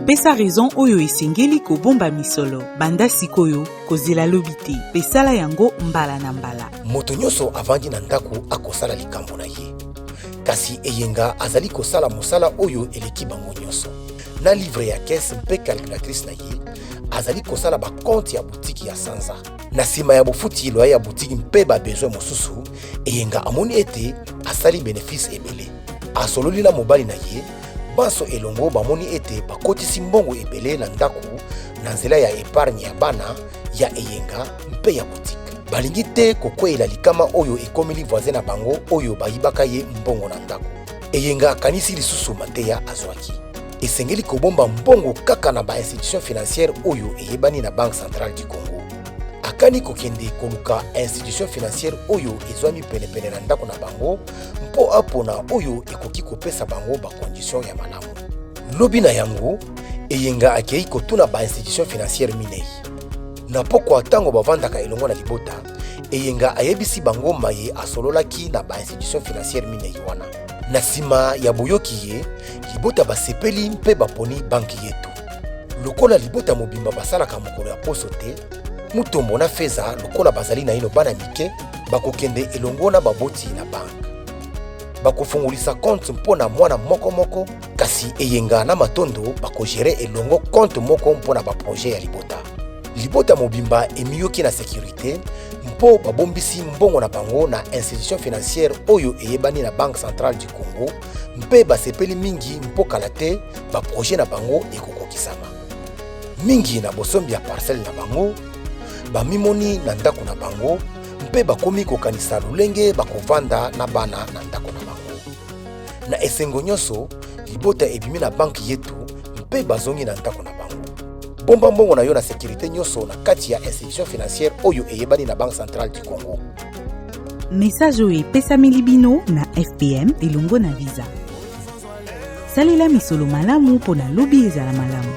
Pesa raison oyo esengeli kobomba misolo banda sikoyo, kozela lobi te, mpe sala yango mbala na mbala. Moto nyonso avandi na ndako akosala likambo na ye, kasi Eyenga azali kosala mosala oyo eleki bango nyonso. Na livre ya caisse mpe calculatrice na ye, azali kosala ba compte ya butiki ya sanza. Na nsima ya bofuti loyer ya butiki mpe ba besoin mosusu, Eyenga amoni ete asali benefice ebele. Asololi na mobali na ye, banso elongo bamoni ete bakotisi mbongo ebele na ndako na nzela ya epargne ya bana, ya Eyenga mpe ya butiki. Balingi te kokweyela likama oyo ekomeli voisin na bango oyo bayibaka ye mbongo na ndako. Eyenga akanisi lisusu mateya azwaki. Esengeli kobomba mbongo kaka na ba institutions financières oyo eyebani na Banque centrale du Congo. Akani kokende koluka institution financière oyo ezwami penepene na ndako na bango mpo apona oyo ekoki kopesa bango ba conditions ya malamu. Lobi na yango, Eyenga akei kotuna ba institutions financières minei. Na pokwa ntango bavandaka elongo na libota, Eyenga ayebisi bango maye asololaki na ba institutions financières minei wana. Na nsima ya boyoki ye, libota basepeli mpe baponi banki yetu. Lokola libota mobimba basalaka mokolo ya poso te, Mutombo na Feza lokola bazali naino bana mike, bakokende elongo na baboti na banke. Bakofungolisa compte mpo na mwana moko moko, kasi Eyenga na Matondo bakogere elongo compte moko mpo na ba projets ya libota. Libota mobimba emiyoki na securite mpo babombisi mbongo na bango na institution financière oyo eyebani na Banque centrale du Congo mpe basepeli mingi mpo kala te ba projets na bango ekokokisama. Mingi na bosombi ya parcelle na bango, bamimoni na ndako na bango mpe bakomi kokanisa lolenge bakovanda na bana na ndako na bango. Na esengo nyonso, libota ebimi na banque yetu mpe bazongi na ndako na bango. Bomba mbongo na yo na securite nyonso na kati ya institution financière oyo eyebani na Banque centrale du Congo. Message oyo epesameli bino na FPM elongo na Visa. Salela misolo malamu mpo na lobi ezala malamu.